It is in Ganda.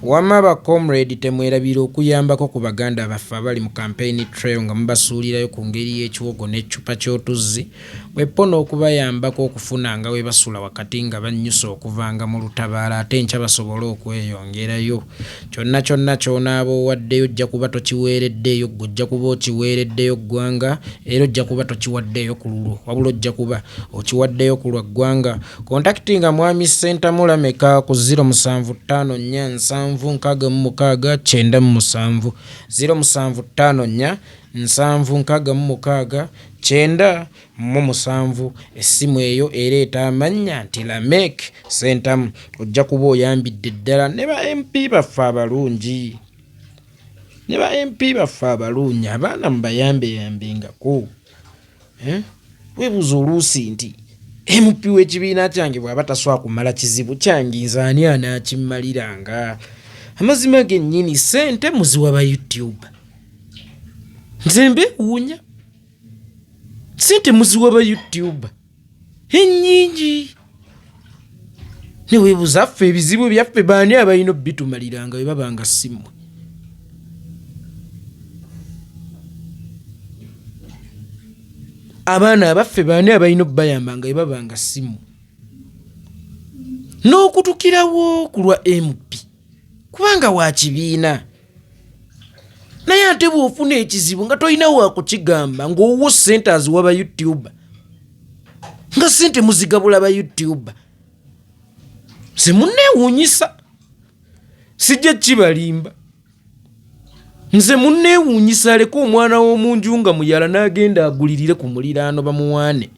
Wamma ba comrade temwerabira okuyambako ku baganda baffe abali mu campaign trail nga mubasuulirayo ku ngeri y'ekiwogo n'eccupa ky'otuzzi bweppo n'okubayambako okufunanga we basula wakati nga bannyuse okuvanga mu lutabaalo ate enkya basobole okweyongerayo. Kyonna kyonna ky'onaaba owaddeyo ojja kuba tokiweereddeeyo ggwe ojja kuba okiweereddeyo ggwanga era ojja kuba tokiwaddeeyo ku lulwo wabula ojja kuba okiwaddeyo ku lwa ggwanga. Kontakitinga Mwami Ssentamu Lameka ku 0754 766 97, 0754 766 97. Essimu eyo ereeta amannya nti Lameck Ssentamu. Ojja kuba oyambidde ddala ne ba MP baffe abalungi. Ne ba MP baffe abalungi abaana mubayambeyambengako. Eh? Weebuuza oluusi nti MP w'ekibiina kyange bw'aba taswa kumala kizibu kyange nze ani anaakimmaliranga? Amazima gennyini ssente muziwa ba YouTube. Nze mbeewuunya. Ssente muziwa ba YouTube ennyingi. Ne weebuuza ffe ebizibu byaffe baani abalina obitumaliranga bwe baba nga si mmwe. Abaana abaffe baani abalina obbayamba nga bwe baba nga si mmwe. N'okutukirawo ku lwa MP kubanga wa kibiina. Naye ate bw'ofuna ekizibu nga tolina wakukigamba ng'owuwo ssente aziwa ba YouTuber, nga ssente muzigabula ba YouTuber. Nze munneewuunyisa, sijja kibalimba, nze munneewuunyisa. Aleke omwana w'omu nju nga muyala n'agenda agulirire ku muliraano bamuwaane.